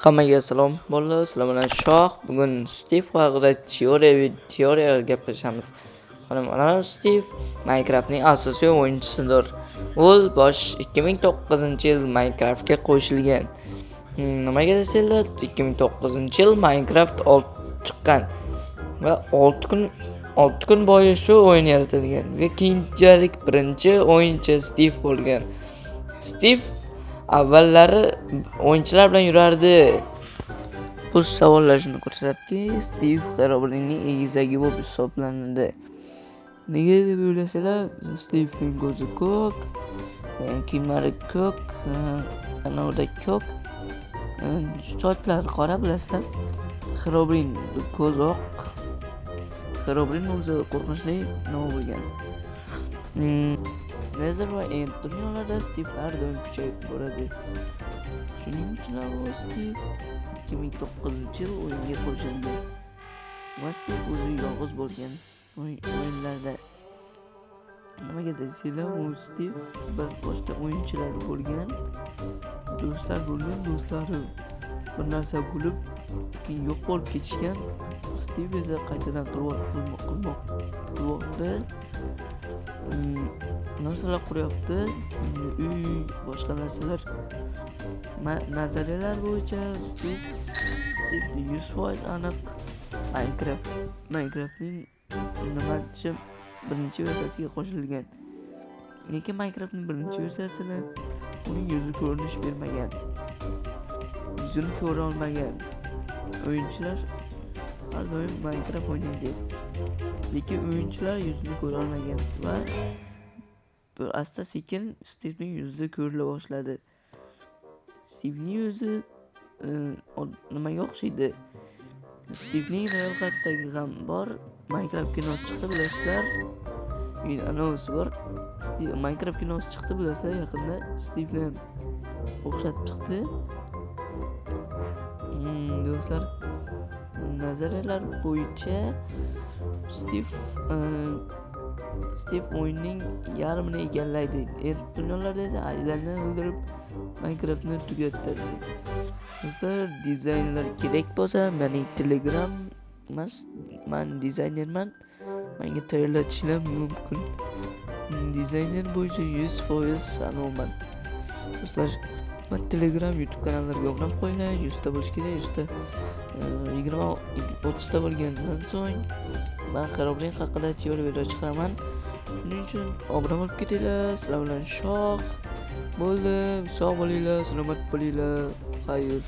Hammaga salom bolalar, sizlar bilan Shoh. Bugun Steve haqida teoriya gaplashamiz. Mana Steve Minecraftning asosiy o'yinchisidir. U bosh 2009-yil Minecraftga qo'shilgan. Nimaga desanglar, 2009-yil Minecraft chiqqan va 6 kun bo'yi shu o'yin yaratilgan va keyinchalik birinchi o'yinchi Steve bo'lgan. Steve avvallari o'yinchilar bilan yurardi. Bu savollar shuni ko'rsatadiki, Steve Herobrinening egizagi bo'lib hisoblanadi. Nega deb o'ylasanglar, Stevening ko'zi ko'k, kiyimlari ko'k, anavda ko'k, sochlari qora, bilasizlar. Herobrine ko'zi oq. Herobrine o'zi qo'rqinchli nima bo'lgan. Nether va End dunyolarda Steve har doim kuchayib boradi. Shuning uchun ham Steve 2009-yil o'yinga qo'shildi. Va Steve o'zi yolg'iz bo'lgan o'yinlarda. Nimaga desanglar, u Steve bir boshqa o'yinchilar bo'lgan, do'stlar bo'lgan, do'stlari bir narsa bo'lib, keyin yo'q bo'lib ketishgan. Steve esa qaytadan qilyapti. Narsalar quryapti, uy, boshqa narsalar. Nazariyalar bo'yicha Steve 100% aniq Minecraftning nimachi birinchi versiyasiga qo'shilgan. Lekin Minecraftning birinchi versiyasini uning yuzi ko'rinish bermagan. Yuzini ko'ra olmagan. O'yinchilar har doim Minecraft o'ynaydi. Lekin o'yinchilar yuzini ko'ra olmagan va bir asta-sekin Stevening yuzi ko'rila boshladi. Stevening yuzi nimaga o'xshaydi? Stevening real hayotdagi ham bor. Minecraft kinosi chiqdi, bilasizlar. Anonsi bor. Minecraft kinosi chiqdi, bilasizlar, yaqinda Steveni o'xshatib chiqdi. Do'stlar, nazariyalar bo'yicha Steve o'yinning yarmini egallaydi. End dunyolarda esa ajdarni o'ldirib Minecraftni tugatadi. Do'stlar, dizaynlar kerak bo'lsa, mening Telegram emas, men dizaynerman. Menga tayyorlatishlar mumkin. Dizayner bo'yicha 100% anoman. Do'stlar, va Telegram, YouTube kanallarga obuna bo'lib qo'yinglar. 100 ta bo'lish kerak, 100 ta, 20, 30 ta bo'lgandan so'ng men Herobrine haqida teoriya video chiqaraman. Shuning uchun obuna bo'lib ketinglar. Sizlar bilan Shoh bo'ldi. Sog' bo'linglar, salomat bo'linglar. Xayr.